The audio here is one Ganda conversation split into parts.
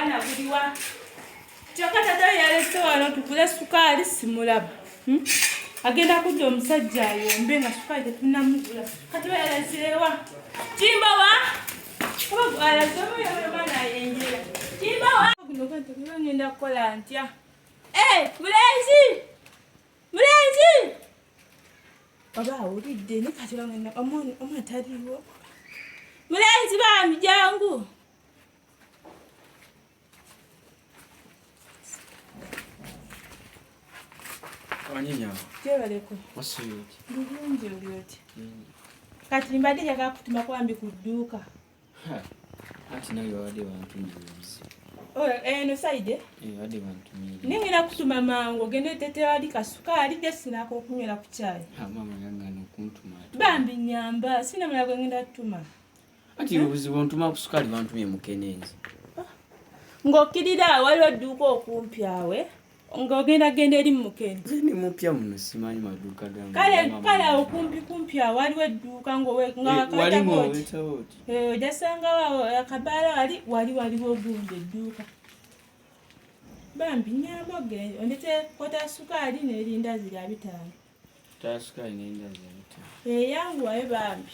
Ogwana guliwa? Kyokka tata we yalese wano tugule sukaali simulaba. Agenda kudda omusajja ayombe nga sukaali tetunnamugula. Kati ba yalazeewa? Kimbowa? Oba alaze oba oyo omwana ayenjera. Kimbowa? Guno gwa ngenda kukola ntya? Eh, mulenzi! Mulenzi! Oba awulidde ne kati bangenda omwana taliiwo. Mulenzi bambi jangu. Gyebaleko. Bulungi oli otya? Kati mbadde njagala kutuma kwambi ku dduuka. Anti nawe babadde bantumye obuzibu. Oh, eno side? Eh, babadde bantumye. Naye ngenda kutuma mangu ogende oteete wali kasukaali je sinako okunywera ku kyayi. Ha, maama yagaana okuntuma. Bambi nyamba, sina mulala gwe ngenda kutuma. Anti obuzibu ontuma ku sukaali bantumye mukenenzi. Ah. Ng'okkirira waliwo edduuka okumpi awe. Ng'ogenda genda eri mukene. Nze ndi mupya muno simanyi maduuka ga Kale kale awo kumpi kumpi awo waliwo edduuka ng'owetawo oti. Eh, ojasangawo akabaala wali wali waliwo ogundi edduuka. Bambi nyamba ogende ondete kota sukaali n'erindazi lya 5. Kota sukaali n'erindazi lya 5. Eh, yanguwayo bambi.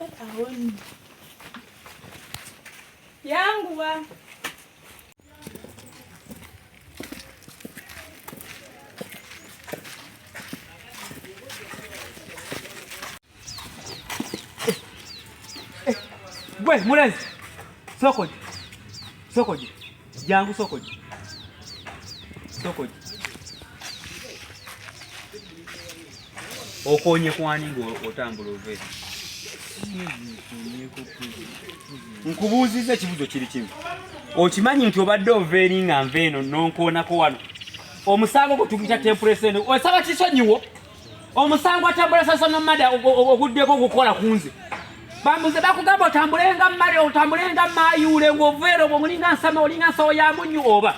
Eh, awo nno. Yanguwa. Gwe mulenzi, sokoji sokoji, jangu sokoji sokoji. Okonye kwani ng'otambula ova eri? Nkubuuzizza ekibuuzo kiri kimu. Okimanyi nti obadde ova eri nga nva eno nonkoonako wano? Omusango gwo tuguyita temporary eno. Osaba kisonyiwo? Omusango atambula sasa no mada oguddeko okukola ku nze. Bambuze bakugamba otambulenga mmale otambulenga mayuule ng'ova ero olinga nsama olinga nsawo ya munyu oba.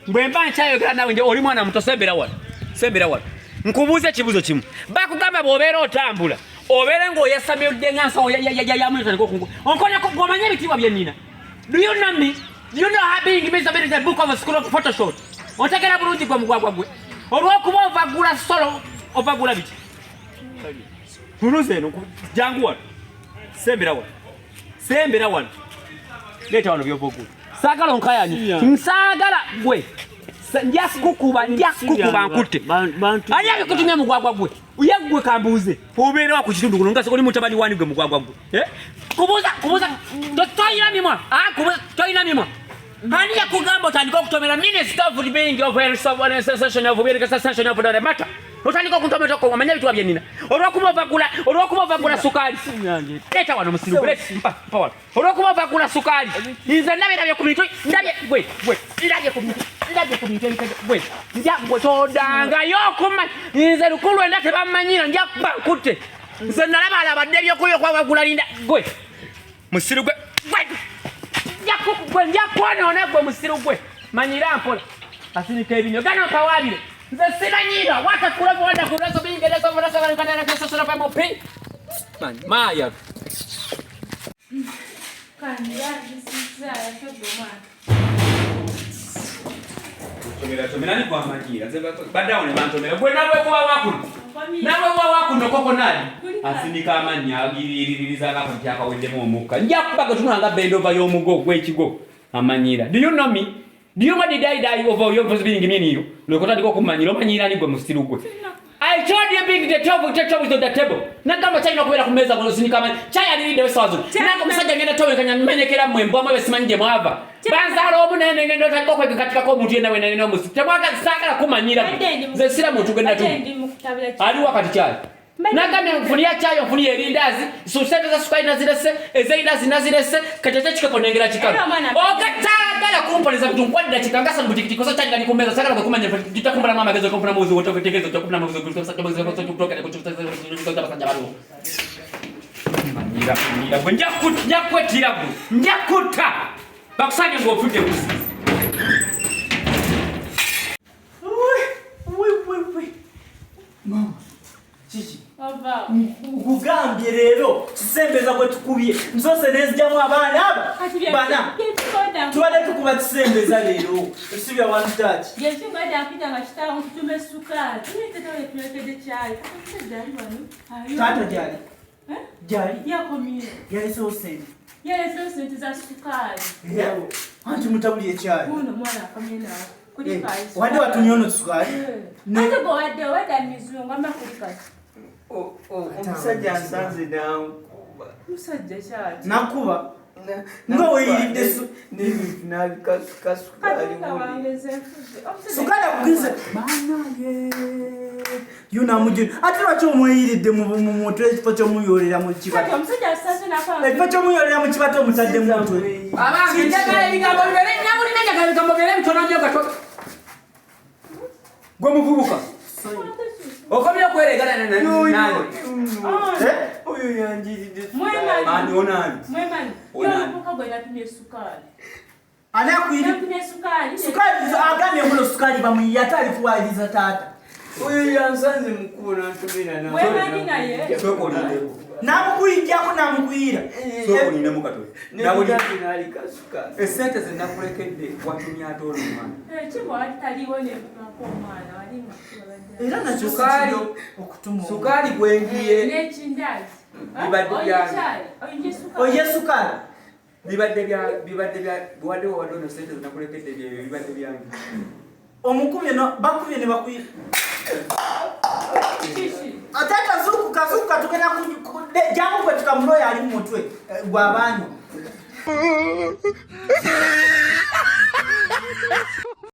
Bwe mba nkyayogera naawe nje oli mwana muto sembera wano. Sembera wano. Nkubuuza ekibuuzo kimu. Bakugamba bw'obeera otambula obeere ng'oyasamidde nga nsawo ya munyu otandika okungu. Onkonako gw'omanyi ebitiibwa bye nnina. Do you know me? Do you know how being Mr. Better the book of a school of Photoshop? Otegera bulungi gwe mugwagwa gwe. Olw'okuba ovagula solo ovagula biki? Tunuza eno jangu wano. Sembera wano. Sembera wano. Leeta wano by'ova ogula. Saagala onkayanye. Nsaagala gwe. Nja kukuba, nja kukuba nkutte. Ani akikutumya mugwagwa gwe? Ye gwe kambuuze. Obeera wa ku kitundu kuno nga oli mutabani wani gwe mugwagwa gwe? Eh? Kubuuza, kubuuza. Toyina mimwa. Ah, kubuuza, toyina mimwa. Ani yakugamba otandika okutomera Minister of Being of Health Sensation of Sensation of the Matter? Otandika okuntomera okumanya ebitwa bye nnina. Olw'okuba ovagula, olw'okuba ovagula sukaali. Leeta wano musiru gwe, mpa, mpa wano. Olw'okuba ovagula sukaali. Nze ndabye ndabye ku bintu, ndabye gwe, gwe, ndabye ku bintu, ndabye ku bintu ebitege gwe. Nja gwe todangayo okumma. Nze lukulu enda tebammanyira, nja kuba nkutte. Nze nalaba alabadde ebyokulya okwawagula linda gwe. Musiru gwe, gwe. Nja gwe nja kwonoona gwe musiru gwe. Manyira mpola. Asinika ebinyo. Gano mpawaabire. Nze simanyiira. Watakula bwanda ku lweso bingereza obulaso balikatana kesosola pa mupi. Man, maya. Tomera ni kwa manyiira. Nze baddawo ne bantomera. Gwe nawe kuba wakuno. Nawe kuba wakuno koko nani? Asinika amannya agiriiririza nga nti akaweddemu omukka. Nja kuba gwe tunula nga bendova y'omugo gw'ekigo. Amanyiira. Do you know me? Do you know the die die over your voice being mean you? Loko tandika okumanyira omanyira ni gwe musiru gwe. I told you bring the table, the table is on the table. Nagamba chai nakubeera ku meza kuno sinika amanyi. Chai aliridde essaawa zino. Nagamba omusajja ngenda towekanya mmenyekera mmwe mbwa mwe simanyi gye mwava. Banzaala omu naye nengenda otandika okwekakatikako omuntu yenna wena nina omusi. Temwaga saagala kumanyira. Nze sira muntu gwe natu. Ali wakati chai. Nagambye nfuniya chai nfuniya erindaazi. Sente za sukali nazirese, ez'erindaazi nazirese, kati ate ekikopo nengera kikalu. Ogatagala kumponeza bintu nkwadira kika ngasa mu butikiti kosa chai ngali ku meza sagala kwekumanya tutakumbala mama gezo kompuna muzi wote kutegezo tukumbula muzi kutoka basajja baliwo. Manyira, manyira gwe nja kwetira gwe nja kutta bakusange ng'ofudde kusi. Mama, kiki? Nkugambye leero kisembeza bwe tukubye nsose nezijjamu abaana aba bana tubadde tukola. nkuba kisembeza leero esibya one touch. Yekinga gyakuyita nga kitaawo nkutuma essukaali. Tata yetulekedde kyayi. Omusajja ali wano. Taata gyali. Gyali. Yakomye. Yalesewo ssente. Yalesewo ssente za ssukaali. Anti mutabuli ekyayi. Wuuno omwana akomye nawe. Wadde watumye ono sukaali. Ate gwe wadde wadde mizungu amma kulika ki? Omusajja nsanze nankuba. Musajja kyaki? Nakuba. Nga weeyiridde n'ebintu n'abikasuka sukaali. Sukaali akugize. Banaye. Yuna mujju. Ate lwaki omweyiridde mu mutwe ekifo ky'omuyoolera mu kibatu? Ekifo ky'omuyoolera mu kibatu omutadde mu mutwe. Abange njagala ebigambo bibeere nyabulina njagala ebigambo bibeere bitono nnyo gato. Gwe muvubuka. Okomye okweregana nange. Oyo yanjiridde sukaali. Ani onani? Mwemanyi. Omuvubuka gwe yatumye sukaali. Ani akuyiri? Sukaali. Sukaali agambye muno sukaali bamuyiye ate alikuwaliriza taata. Oyo yansanze mukubo n'antumira na. Mwemanyi naye. Sooka olindeko. N'amukuyijjako n'amukuyira. Sooka olindemu katono. N'alikasuka. Essente ze nakulekedde watumye ate ono omwana. Kibwa taliwo ne mpako omwana wali nga era nakyo sukaali okutuma sukaali gwengiye n'ekindaazi. Bibadde byange. Oye sukaali. Bibadde bya bibadde bya wadde wadde ono ssente ze nakulekedde byebyo bibadde byange. Omukubye no bakubye ne bakuyira. Atata zuku kazuka tugenda jangu kwe tukamuloya ali mu mutwe gw'abaanyu.